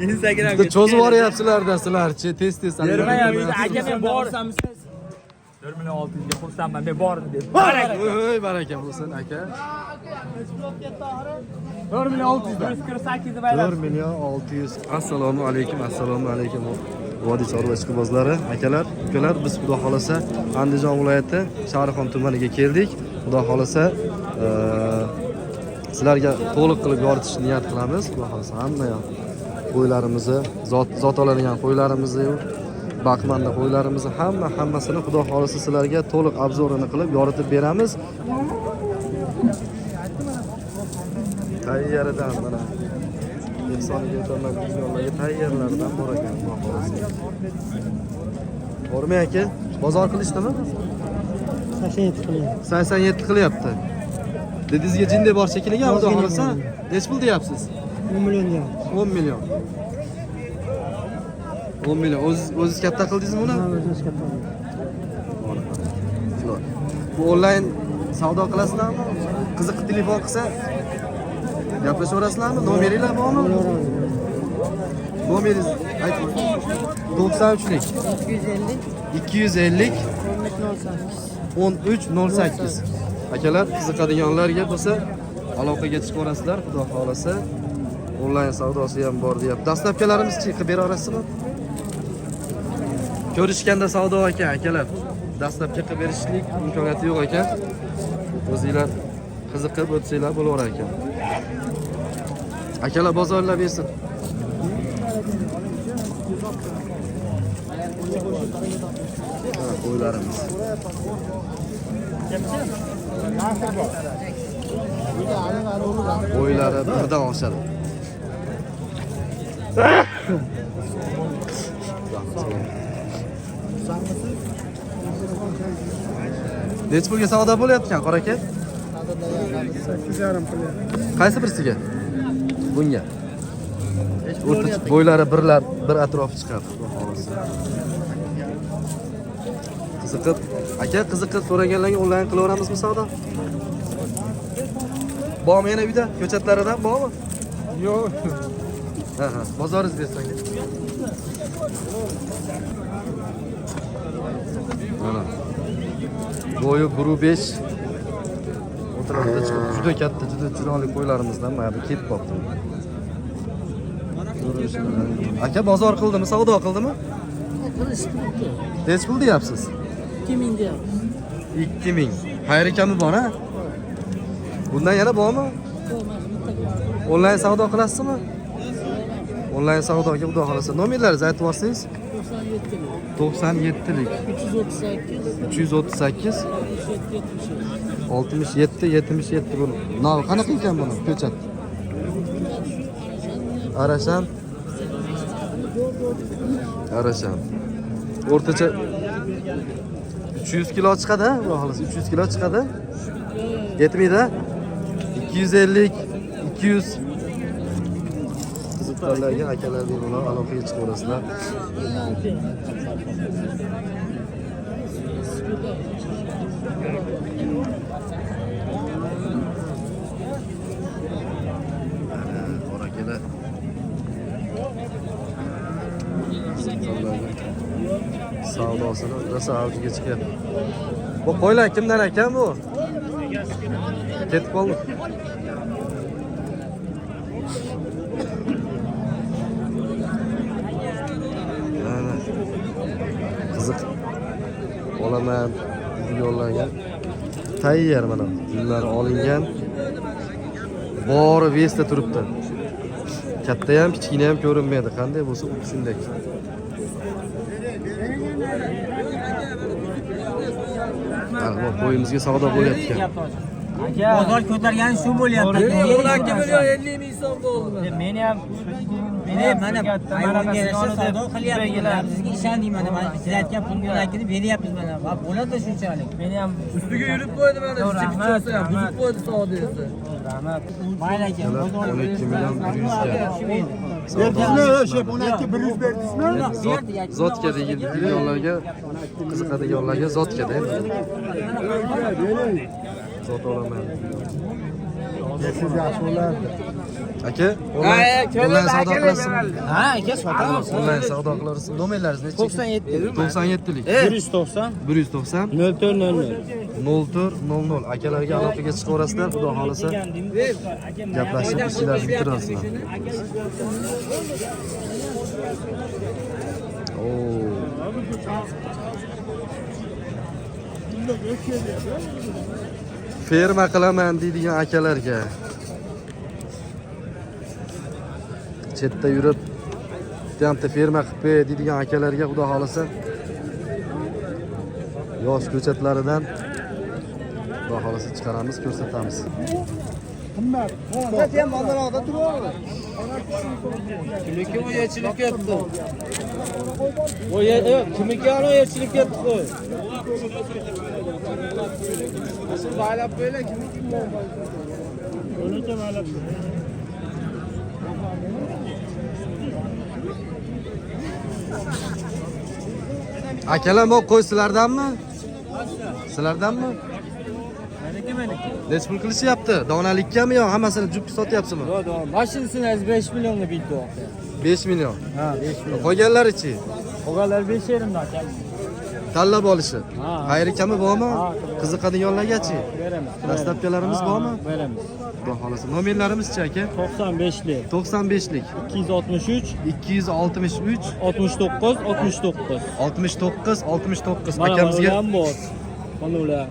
Instagramga Cho'zib yuboryapsizlar-da sizlarchi, tez-tez. Bermayapti aka, men borsam siz 4 million 600 ga xursandman, men bordim deb. Baraka. Oy, baraka bo'lsin aka. 4 million 600 148 ni baylab. 4 million 600. Assalomu alaykum, assalomu alaykum. Vodiy chorva ishqibozlari, akalar, ukalar, biz xudo xolasa Andijon viloyati Shahrixon tumaniga keldik. Xudo xolasa sizlarga to'liq qilib yoritish niyat qilamiz. Xudo xolasa hamma yoq qo'ylarimizni, zot oladigan qo'ylarimizni, baqmanda qo'ylarimizni hammasini xudo xolasa sizlarga to'liq obzorini qilib yoritib beramiz. Tayyaridan mana Ehsoniga o'taman deganlarga tayyorlaridan bor ekan xudo xolasa. To'g'rimi aka? Bozor qilishdimi? 87 qilyapti. 87 qilyapti. Dedingizga jinday bor shekilli, xudo xolasa. Nech pul deyapsiz? 10 million deyapti. 10 million. 10 million. O'zingiz katta qildingizmi uni? Ha, o'zimiz katta. Bu onlayn savdo qilasizlarmi? Qiziq telefon qilsa gaplashaverasizlarmi? Nomeringlar bormi? Nomeringiz ayting. 93lik 250 250 13 08. 13 08. Akalar, qiziqadiganlarga bo'lsa aloqaga chiqaverasizlar, xudo xolasa. Onlayn savdosi ham bor deyapti. Dastlabkilarimizchi qilib bera olasizmi? Ko'rishganda savdo ekan akalar. Dastlabki qilib berishlik imkoniyati yo'q ekan. O'zinglar qiziqib o'tsanglar bo'laverar ekan. Akalar bozorlar bersin. Ha, qo'ylarimiz. Bo'ylari birdan oshadi. Necha pulga savdo bo'layotgan qora aka? 8,5 qilyapti. Qaysi birisiga? Bunga. O'rtacha bo'ylari birlar bir atrofi chiqadi. Xudo xolasa. Qiziqib, aka qiziqib so'raganlarga onlayn qilaveramizmi savdo? Bormi yana uyda? Ko'chatlaridan bormi? Yo'q. Ha, ha. Bozoringiz bersin aka. Mana. Bo'yi 1.5 o'tiribdi chiqib. Juda katta, juda chiroyli qo'ylarimizdan mana bu ketib qoldi. Aka bozor qildimi, savdo qildimi? Qilishibdi. Necha pul deyapsiz? 2000 deyapti. 2000. Xayri kami bor ha? Bundan yana bormi? Onlayn savdo qilasizmi? Onlayn savdoga xudo xolasa nomerlaringizni aytib yuborsangiz. 97 97lik 338 338 67 77. 67 77 buni. Nav qanaqa ekan buni ko'chat? Arashan. Arashan. O'rtacha 300 kilo chiqadi, ha? Xudo xolasa 300 kilo chiqadi. Yetmaydi? 250 200 qiziqqanlarga akalar bemalol aloqaga chiqaverasizlar. Mana akalar. Qiziqqanlarga savdosini rosa avjiga chiqyapti. Bu qo'ylar kimdan ekan bu? Ketib qoldi. Mana. Qiziq olaman deganlarga tayyor mana gullar olingan. Bori vesda turibdi. Katta ham, kichkina ham ko'rinmaydi. Qanday bo'lsa u shunday. Mana bu qo'yimizga savdo bo'lyapti. Bozor ko'targani shu bo'lyapti. 12 million 50 ming so'm bo'ldi. Meni ham mana hayvonga yarasha savdo qilyapmiz. Sizga ishondik mana, mana siz aytgan pulni 12ni beryapmiz mana. Va bo'ladi shunchalik. Meni ham ustiga yurib qo'ydi mana, chipichasi ham buzib qo'ydi savdosi. Rahmat. Mayli aka, 12 million 100 ga. Berdingizmi? O'sha 12 100 berdingizmi? Zotka deganlarga qiziqadiganlarga zotkada endi. Zot olaman. Siz yaxshi bo'lardi. Aka, onlayn savdo qilasizmi? Ha, aka sotamiz. Onlayn savdo qilasizmi? Nomerlaringiz necha? 97. 97lik. 190 190 0400. 0400. Akalarga aloqaga chiqaverasizlar, xudo xolasa gaplashib ishlarni bitirasizlar. Oo. Ferma qilaman deydigan akalarga, chetda yurib bitta ferma qilib ber deydigan akalarga xudo xolasa yosh ko'chatlaridan xudo xolasa chiqaramiz, ko'rsatamiz. Kimniki u yechilib ketdi? O yo'q, kimniki ana yechilib ketdi qo'y. Asıl baylab böyle kimniki? Uniki baylab. Akalar, bu qo'y sizlardanmi? Sizlardanmi? Meniki, meniki. Necha pul qilishyapti? Donalikkami yo hammasini juft sotyapsizmi? Yo'q, yo'q. Mashinasini 5 millionga bitdi. 5 million. Ha, 5 million. Qolganlari-chi? Qolganlar 5,5 dan aka. Tanlab olishi. Ha. Xayri kami bormi? Ha, Qiziqadiganlargachi? Beramiz. Dastlabkilarimiz bormi? Beramiz. Xudo xolasa. Nomerlarimizchi aka? 95lik, 95lik, 263, 263, 69, 69. 69, 69. Mana Akamizga ular ham bor. Mana ular.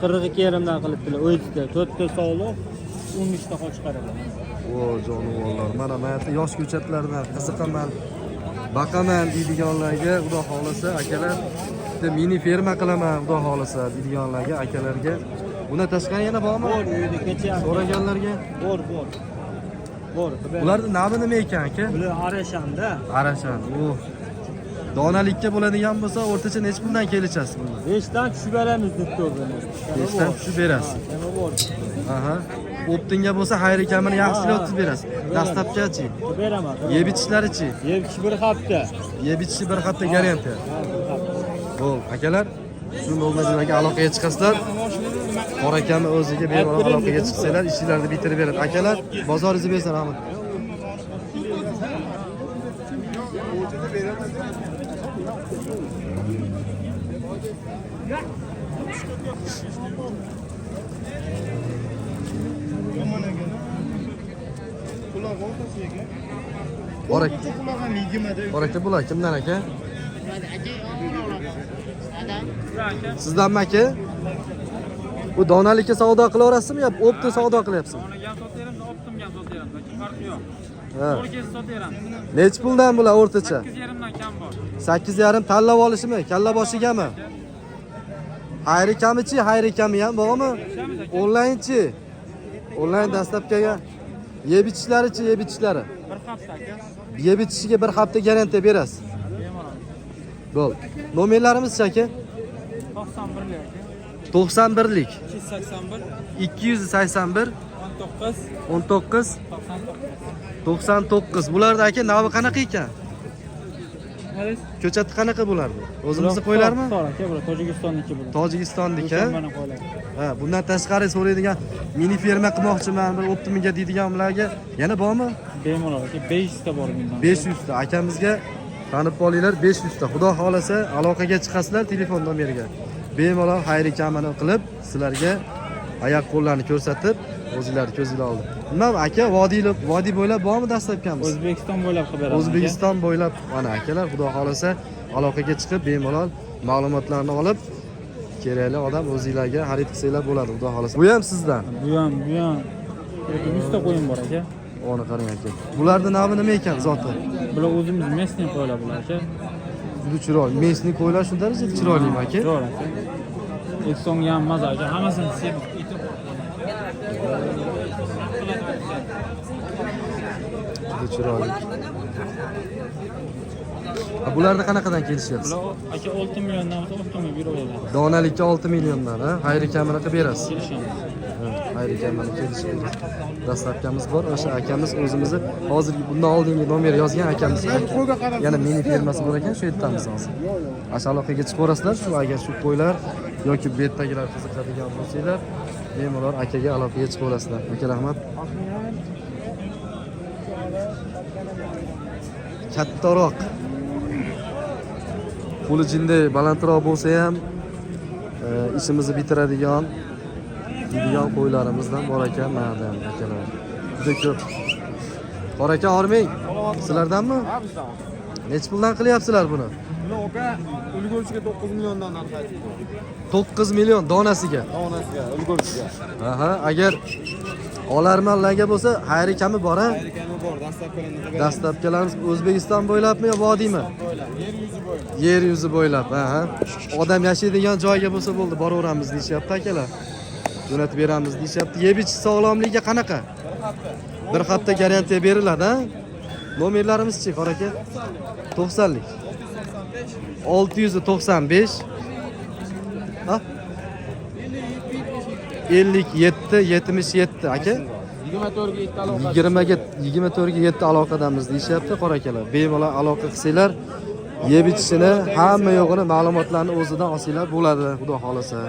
42,5 dan qilibdilar. O'zida 4 ta sog'liq, 13 ta qochqaradi. O jonivorlar, mana yerda yosh ko'chatlardan qiziqaman, baqaman deydiganlarga xudo xolasa akalar bitta mini ferma qilaman xudo xolasa deydiganlarga akalarga. Bundan tashqari yana bormi? Bor, uyda kecha ham So'raganlarga. Bor, bor. Bor. Ularni nomi nima ekan aka? Bular Arashanda. Arashan. U donalikka bo'ladigan bo'lsa, o'rtacha necha puldan kelishasiz buni? 5 dan tushib beramiz deb buni. 5 dan tushib berasiz. Nima bor? Aha. O'ptinga bo'lsa xayri kamini yaxshilab o'tkazib berasiz. Dastlabkichi, Beraman. yeb ichishlarichi? Yeb ichish bir hafta. Yeb ichishi bir hafta garantiya. Bo'l, akalar, shu nomerlarga aloqaga chiqasizlar. Qor akani o'ziga bemalol aloqaga chiqsanglar, ishlarni bitirib beradi. Akalar, bozoringizni bersin, rahmat. Bor aka, bular kimdan aka? Sizdanmi aka? Bu donalikka savdo qilaverasizmi yo o'pti savdo qilyapsizmi? Donaga ham sotaveramiz, optimga ham sotaveramiz. Lekin farqi yo'q. Ha. To'g'ri kelsa sotaveramiz. Nechi puldan bular o'rtacha? 8,5 dan kam bor. 8,5 tanlab olishimi? Kalla boshigami? Xayri kamichi, xayri kami ham bormi? Onlaynchi? Onlayn dastlabkiga yeb ichishlarichi, yeb ichishlari. Bir hafta aka. Yeb ichishiga bir hafta garantiya berasiz. Bemalol. Bo'l. Nomerlarimizchi aka? 91 aka. 91lik 281 281 19 19 99. 99. Bularda aka navi qanaqa ekan? Ko'chati qanaqa bularni? O'zimizni qo'ylarmi? Tor aka, bular Tojikistonniki bular. Tojikistonniki. Mana qo'ylar. Ha, bundan tashqari so'raydigan mini ferma qilmoqchiman, bir optimiga deydigan ularga yana bormi? Bemalol aka, 500 ta bor bundan. 500 ta akamizga tanib qolinglar, 500 ta. Xudo xolasa aloqaga chiqasizlar telefon nomeriga. Bemalol xayri kamini qilib, sizlarga oyoq qo'llarni ko'rsatib, o'zinglar ko'zinglar oldi. Nima aka, vodiy bo'ylab bormi dastlabkamiz? O'zbekiston bo'ylab qilib beramiz. O'zbekiston bo'ylab mana akalar xudo xolasa aloqaga chiqib bemalol ma'lumotlarni olib kerakli odam o'zinglarga xarid qilsanglar bo'ladi xudo xolasa. Bu ham sizdan. Bu ham, bu ham. 100 ta qo'yim bor aka. Ona qarang aka. Bularni nomi nima ekan zoti? Bular o'zimiz местный qo'ylar bular aka. Juda chiroyli. Местный qo'ylar shu darajada chiroylimi aka? Zo'r aka. Eksonga ham maza aka, hammasini semiz eti bor. Juda chiroyli. Ha, bularni qanaqadan kelishyapsiz? Bular aka 6 milliondan bo'lsa 6 million beraveradi. Donalikka 6 milliondan, ha? Xayri kamini qilib berasiz. Kelishamiz. Ha, xayri kamini kelishib berasiz. Dastlabkamiz bor. O'sha akamiz o'zimizni hozirgi bundan oldingi nomer yozgan akamiz. Yana mini firmasi bor ekan, shu yerdamiz hozir. Asha aloqaga chiqaverasizlar, shu agar shu qo'ylar yoki bu yerdagilar qiziqadigan bo'lsanglar, bemalol akaga aloqaga chiqaverasizlar. Aka rahmat. Kattaroq. Puli jinday balandroq bo'lsa ham ishimizni bitiradigan deydigan qo'ylarimizdan bor ekan mana ham akalar. Juda ko'p. Qor aka, hormang. Sizlardanmi? Ha, bizdan. Nechi puldan qilyapsizlar buni? Buni aka ulgurchiga 9 milliondan narx aytdi. 9 million donasiga. Donasiga, ulgurchiga. Aha, agar olarmanlarga bo'lsa, xayri kami bor a? Xayri kami bor, dastlabkilarni beramiz. Dastlabkilarimiz O'zbekiston bo'ylabmi yo vodiymi? Bo'ylab, yer yuzi bo'ylab. Yer yuzi bo'ylab, aha. Odam yashaydigan joyga bo'lsa bo'ldi, boraveramiz deyishyapti akalar. Jo'natib beramiz deyishyapti. Yeb ichish sog'lomligiga qanaqa? Bir hafta garantiya beriladi, ha? Nomerlarimiz-chi, qor aka? 90lik. 695. Ha? 57 77 aka. 24 ga 7 aloqa. 20 ga 24 ga 7 aloqadamiz deyishyapti qor akalar. Bemalol aloqa qilsanglar, yeb ichishini, hamma yo'g'ini ma'lumotlarni o'zidan olsanglar bo'ladi, xudo xolasa.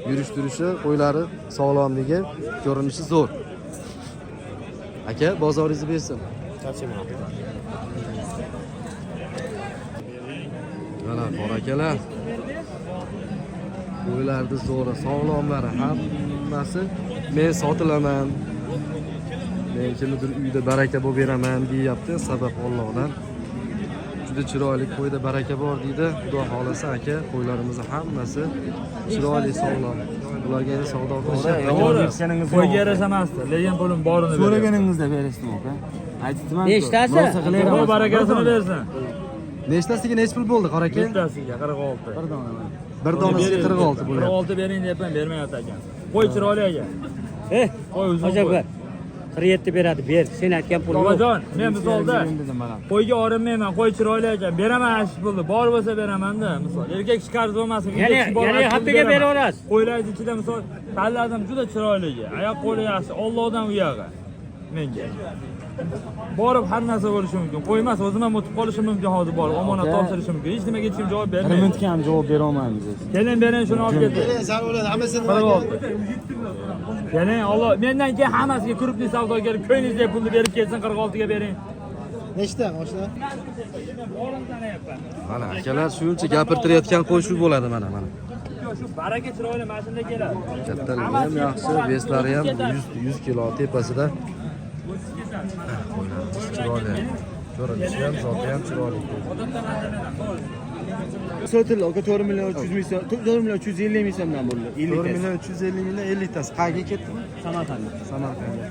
Yurish turishi, qo'ylari sog'lomligi, ko'rinishi zo'r. Aka, bozoringizni bersin. Mana qor akalar. Qo'ylarni zo'ri, sog'lomlari hammasi men sotilaman. Men kimnidir uyda baraka bo'lib beraman deyapti, sabab Allohdan. Juda chiroyli qo'yda baraka bor deydi. Xudo xolasa aka, qo'ylarimizni hammasi chiroyli, sog'lom. Ularga endi savdo qilishyapti. To'g'ri. Qo'yga yarasha emasdi, lekin pulim borini berdi. So'raganingizda berishdim aka. Aytdim-ku. Nechtasi? Murosa qilaveramiz. Qo'y barakasini bersin. Nechtasiga nechi pul bo'ldi, qor aka? Bittasiga 46. Bir dona. Bir donasiga 46 bo'lyapti. 46 bering deyapman, bermayapti ekan. Qo'y chiroyli ekan. Eh, Qo'y uzun Hoji qo'y. aka. 47 beradi, ber. Sen aytgan pul yo'q. Bobojon, men misolda Dedim mana. qo'yga orinmayman, qo'y chiroyli ekan. Beraman shu pulni, bor bo'lsa beraman-da, misol. Erkak kishi qarz bo'lmasin, uyda Ya'ni- kishi bor, ya'ni shu pulni haftaga beraman. beraverasiz. Qo'ylarni ichida misol tanladim, juda chiroyligi. Oyoq qo'li yaxshi, Allohdan u yog'i. Menga. Borib har narsa bo'lishi mumkin. Qo'ymas, o'zim ham o'tib qolishim mumkin hozir borib, omonat topshirishim mumkin. Hech nimaga hech kim javob Bir bermaydi. minutga ham javob bera olmaymiz. Keling, bering shuni olib keting. 46. Keling, Alloh mendan keyin hammasiga krupniy savdogar ko'nglingizdagi pulni berib kelsin, 46 ga bering. Nechta mashina? Mana akalar shuncha gapirtirayotgan qo'y shu bo'ladi mana mana. Shu baraka chiroyli mana shunda keladi. Kattaligi ham yaxshi, veslari ham 100 kilo tepasida. Qo'ylarimiz chiroyli. Ko'rinishi ham, zoti ham chiroyli. Sotildi aka 4 million 300 ming so'm, 4 million 350 ming so'mdan bo'ldi. 4 50 tasi. million 350 mingdan 50 tasi. Qayerga ketdi bu? Samarqandga. Samarqandga.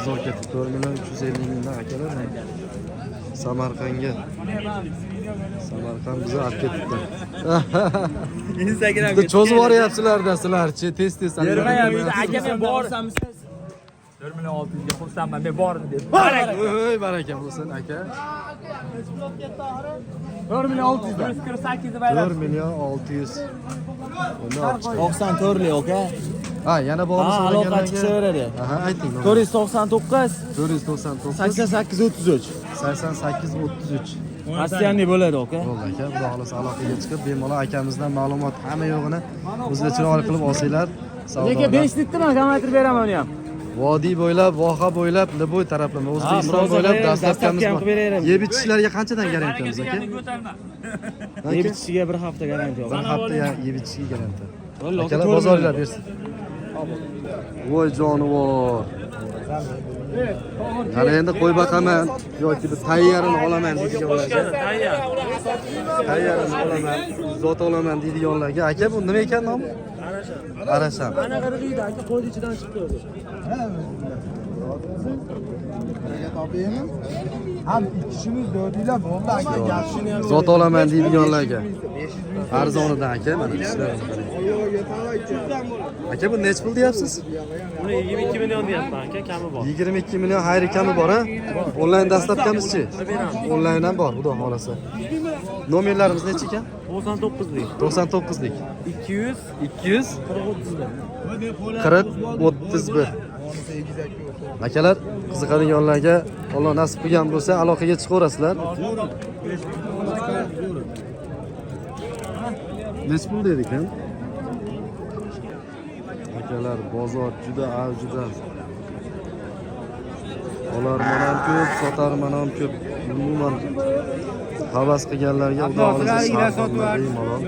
Zo'r ketdi. 4 million 350 mingdan akalar. Samarqandga. Samarqand bizni olib ketibdi. Instagramga Bitta cho'zib yuboryapsizlar-da sizlarchi, tez-tez. Bermayapti. Aka men bor. 4 million 600 ga xursandman, men borini deb. Baraka. Voy, baraka bo'lsin aka. 4 million 600 dan. 148 ni baylab. 4 million 600. Uni olib chiqing. 94 lik aka. Ha, yana bormi Ha, aloqa so'raganlarga? chiqishaveradi. Aha, ayting. 499 499 88 33. 88 33. Rossiyaning bo'ladi aka. Bo'ldi aka, xudo xolasa aloqaga chiqib, bemalol akamizdan ma'lumot hamma yo'g'ini o'zinglar chiroyli qilib olsanglar. Lekin Savdolar. 5 litr kamaytirib beraman uni ham. Vodiy bo'ylab, voha bo'ylab, Liboy taraflama, O'zbekiston murojaat bo'ylab qilaveramiz, dastlabkamiz dastavka ham bor. qilib beraveramiz. Yeb ichishlarga qanchadan garantiyamiz aka? Ko'tarma. Aka, Yeb ichishiga bir hafta garantiya. bir hafta yeb ichishiga garantiya. Bo'ldi, aka, Akalar to'rt bozoringlar million. bersin. Voy jonivor. Hali endi qo'y boqaman yoki bir tayyarini olaman deydiganlarga. Tayyarini olaman, zot olaman deydiganlarga. Aka, bu nima ekan nomi? Arasham. Ana qirg'iydi aka, qo'yni ichidan chiqdi o'zi. Ham ikishimiz dördinglar bo'ldi aka, gapishini ham. Zot olaman deydiganlarga. Arzonidan aka, mana ishlarini qarang. Aka, bu nechi pul deyapsiz? Buni 22 million deyapman aka, kami bor. 22 million xayri kami bor a? Onlayn dastlabkamizchi? Onlayn ham bor, xudo xolasa. Nomerlarimiz necha ekan? 99 lik. 99 lik. 200 200 40 31. 40 31. Akalar, qiziqadiganlarga Alloh nasib qilgan bo'lsa, aloqaga chiqaverasizlar. Nechi pul dedik ham? Akalar, bozor juda avjida. Olarman ham ko'p, sotarman ham ko'p. Umuman havas qilganlarga Xudo xohlasa sarxillar bemalol.